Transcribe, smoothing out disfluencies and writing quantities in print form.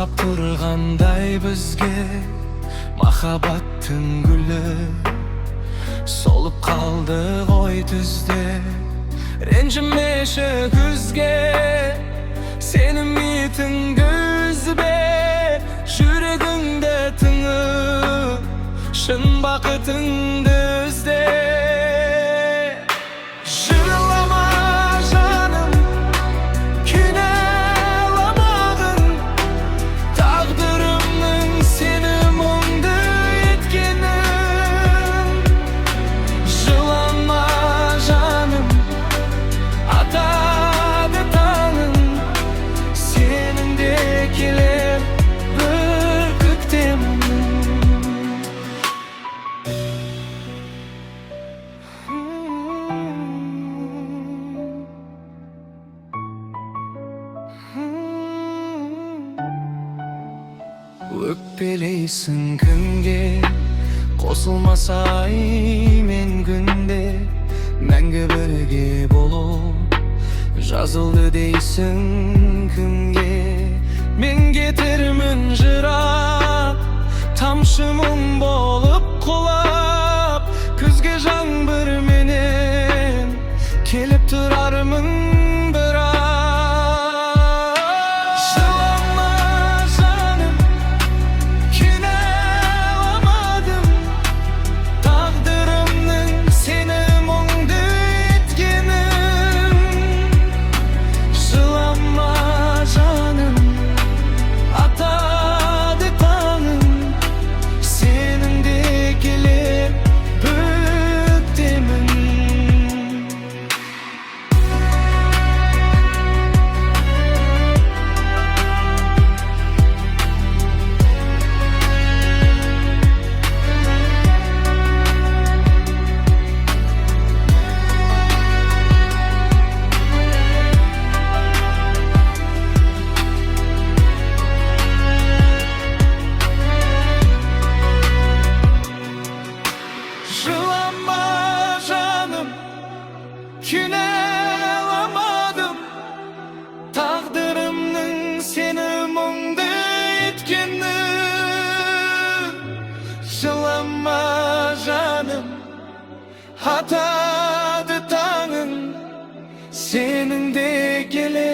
Сұрап тұрғандай бізге махаббаттың гүлі солып қалды ғой түзде. Ренжімеші күзге, сен үмітіңді үзбе, жүрегіңді тыңып, шын бақытыңды ізде. Жылама, жаным, кінәламағын тағдырымның сені мұңды еткенін. Жылама, жаным, атады таңың, сенің де келер бір көктемің. Өкпелейсің кімге? Қосылмаса ай мен күнде, мәңгі бірге болу жазылды дейсің кімге? Мен кетермін жырақ, тамшы мұң болып құлап, күзге жаңбырменен келіп тұрармын бірақ. Жылама, жаным, кінәламадым тағдырымның сені мұңды еткенін. Жылама, жаным, атады таңың, сенің де келер көктемің. Жылама, жаным, кінәламадым тағдырымның сені мұңды еткенін. Жылама, жаным, атады таңың, сенің де келер.